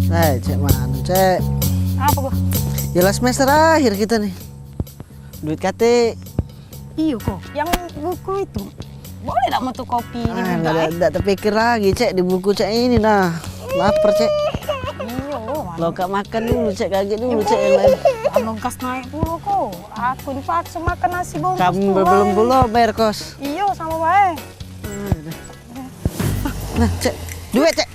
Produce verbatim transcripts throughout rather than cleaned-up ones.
Hai, cek mano, cek? Apo, Ko? Ya lah, semester akhir kito ni. Duit katik. Iyo, Ko. Yang buku itu. Boleh dak metu kopi di Ah, dak, dak, dak terpikir lagi, cek, di buku, cek, ini nah. Lapar, cek. Iyo, Lo kak makan dulu, cek, kaget dulu, cek, yang lain. Anu gas naik pulo, Ko. Aku dipaksa makan nasi bungkus Kamu tuh, belum Bang. Pulo bayar kos. Iyo, samo bae. Nah, cek. Duit, cek.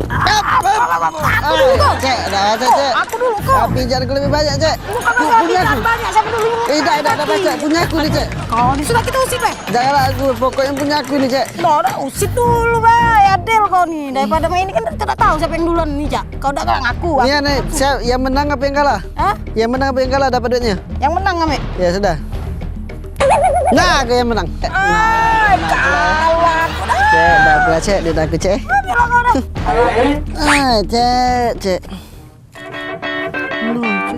Aku dulu, Ko. Cek, dah ada, cek. Aku dulu, Ko. Tapi jangan lebih banyak, cek. Bukan masalah Punya aku. Banyak, siapa dulu? Eh, dah, dah, dah, cek. Punya aku ni, cek. Kau ni sudah kita usir, Pe. Janganlah aku, pokoknya punya aku ni, cek. Dah, dah, usir dulu, Bay. Adil kau ni. Daripada main ni kan kita tak tahu siapa yang duluan ni, Cak. Kau dah ngaku. Ni, aku ni, ngaku. Siapa yang menang apa yang kalah? Hah? Yang menang apa yang kalah dapat duitnya? Yang menang, Ame. Ya sudah. Nah, aku yang menang. Ai, kalah aku dah. Cek, dah aku lah, cek, duit aku, cek. Ambil lah kau dah. Ah, cek, cek. Lu, cek.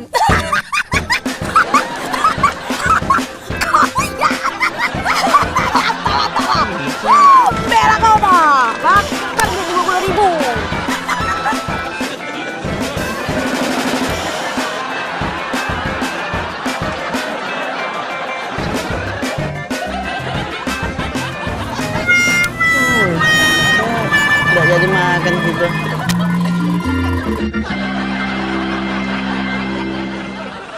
Ambil lah kau dah. Makan duit dua puluh ribu. Dak jadi makan gitu.